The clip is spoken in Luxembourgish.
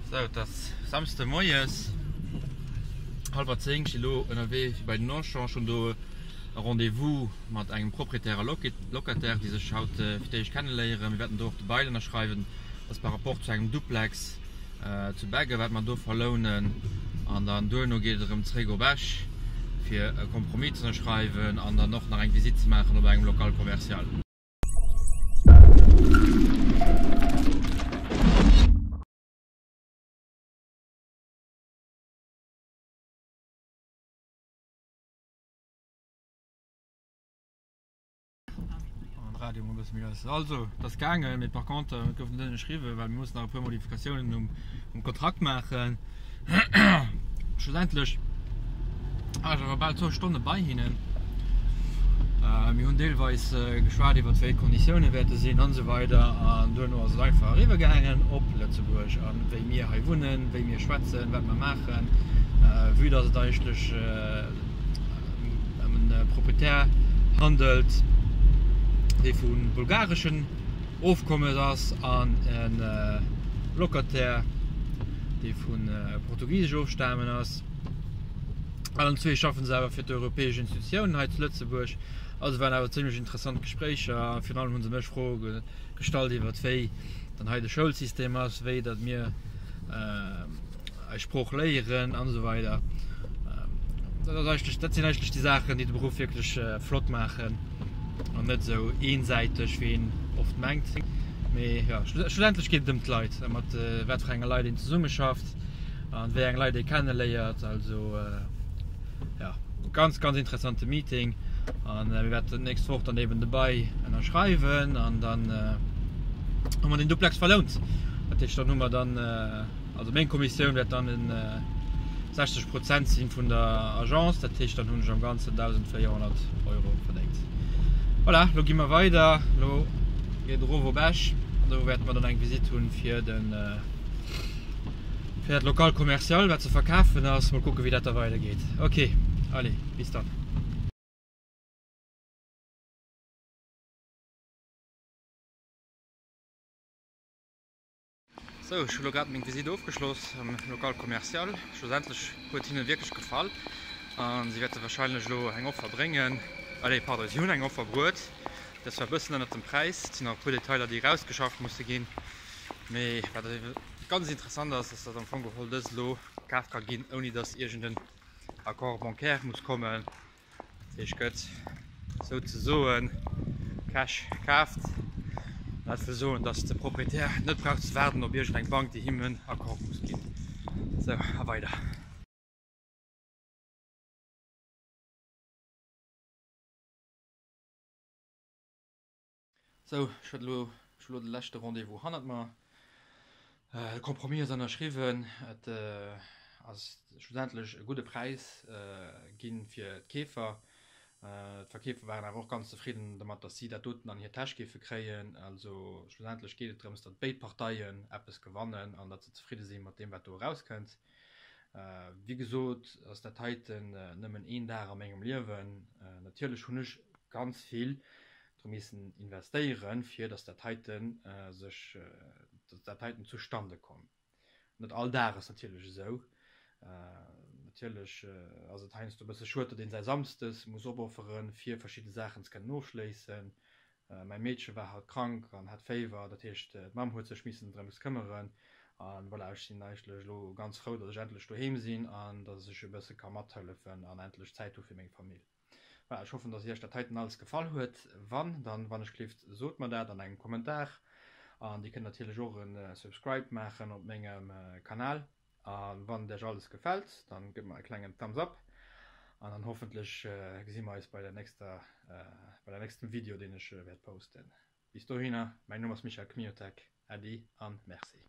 Sou, et ass Samsde moies, hallwer 10, ech si lo ënnerwee fir bei den Auchan. Ech hunn do e Rendez-vous mat engem Propriétaire a Locataire, déi sech haut fir d'éischt kenneléieren. Mir wäerten do och de Bail ënnerschreiwen. Dat ass par rapport zu engem Duplex zu Beggen, wat mer do verlounen. An dann duerno geet et erëm zréck op Esch, fir e Compromis ze ënnerschreiwen an dann och nach eng Visitt ze maachen op engem Local commercial. Radio mol bësse méi lues. Also, et ass gaangen, mee par contre et gouf net ënnerschriwwen, well mir mussen nach e puer Modifikatiounen um, um Kontrakt maachen. Schlussendlech war ech awer bal zwou Stonne bei hinnen. Mir hunn deelweis geschwat iwwer wéi d'Konditioune wäerte sinn an esou weider an duerno ass et einfach eriwwer gaangen op Lëtzebuerg a wéi mir hei wunnen, wéi mir schwätzen, wat mer maachen. Vue datt et eigentlech ëm e Proprietär handelt, dee vu bulgareschen Ofkommes ass an e Locataire, dee vu portugisesch ofstamen ass. Allen zwee schaffen se awer fir d'europäesch Institutiounen hei zu Lëtzebuerg. Also waren awer zimmlech interessant Gespréicher a virun allem hu se mech Froe gestallt iwwert wéi dann hei de Schoulsystem ass, wéi datt mir eis Sprooch léieren an esou weider. Dat ass eigentlech, dat sinn eigentlech déi Saachen, déi de Beruff wierklech flott maachen an net esou eensäiteg, wéi een oft mengt. Mee jo, schlussendlech geet et ëm d'Leit a mat wat fir enge Leit een zesummeschafft an wéi eng Leit ee kenneléiert. Also jo, ganz, ganz interessante Meeting an mir wäerten d'nächst Woch dann eben de Bail ënnerschreiwen an dann hu mer den Duplex verlount. Dat heescht, dann hu mer dann. Also meng Kommissioun wäert dann en 60 Prozent sinn vun der Agence, dat heescht dann hunn ech am Ganzen 1.400 Euro verdéngt. Voilà, lo gi mer weider, lo geet et erof op Esch, do wäerte mer dann eng Visitt hunn fir den fir dat Local commercial wat ze verkafen ass. Mol kucke wéi dat da weider geet. Ok, allez, bis dann. Sou, ech hu lo grad meng Visite ofgeschloss am Local commercial. Schlussendlech huet hinnen wierklech gefall an si wäerte wahrscheinlech elo eng Offer bréngen. Ah nee, pardon, si hunn eng Offer bruet. Dat ass zwar e bëssen ënnert dem Präis, et sinn nach e puer Detailer déi erausgeschafft musse ginn. Mee wat ganz interessant ass, ass datt am Fong geholl dës elo kaf ka ginn, ouni datt iergend en Accord bancaire muss kommen. Dat heescht gëtt souzesoen cash kaaft. Dat wëll soen, datt de Proprietär net brauch ze waarden op iergend eng Bank, déi him en Accord muss ginn. Sou, a weider. Sou, ech huet elo, ech hu elo de leschte Rendez-vous hannert mer. De Compromis ass ënnerschriwwen. Et ass schlussendlech e gudde Präis gi fir d'Keefer. D'Verkeefer waren awer och ganz zefridden domat, datt si dat doten an hir Täsch géife kréien. Also schlussendlech geet et drëms, datt béid Parteien eppes gewannen an datt se zefridde si mat deem, wat do erauskënnt. Wéi gesot ass dat heiten nëmmen een Dag a mengem Liewen. Natierlech hunn ech ganz vill dru missen investéieren, fir datt dat heiten sech, datt dat heiten zustande komm. Net all Dag ass natierlech esou. Natierlech ass et heiansdo e bësse schued, datt een säi Samsdes muss opofferen, fir verschidde Saachen ze kënnen ofschléissen. Mäi Meedche war haut krank an hat Féiwer, dat heescht d'Mamm huet sech missen drëms këmmeren. A voilà, ech sinn eigentlech elo ganz frou, datt ech endlech doheem sinn an datt ech e bësse ka mathëllefen an endlech Zäit hu fir meng Famill. Voilà, ech hoffen dass iech dat heiten alles gefall huet. Wann, dann wann ech gelift sot mer dat an engem Kommentar an dir kënnt natierlech och en Subscribe maachen op mengem Kanal an wann et iech alles gefält, dann gëtt mer e klengen Thumbs up an dann hoffentlech gesi mer eis bei der nächster bei der nächstem Video deen ech wäert posten. Bis dohinner, mäin Numm ass Michael Kmiotek, Äddi an Merci.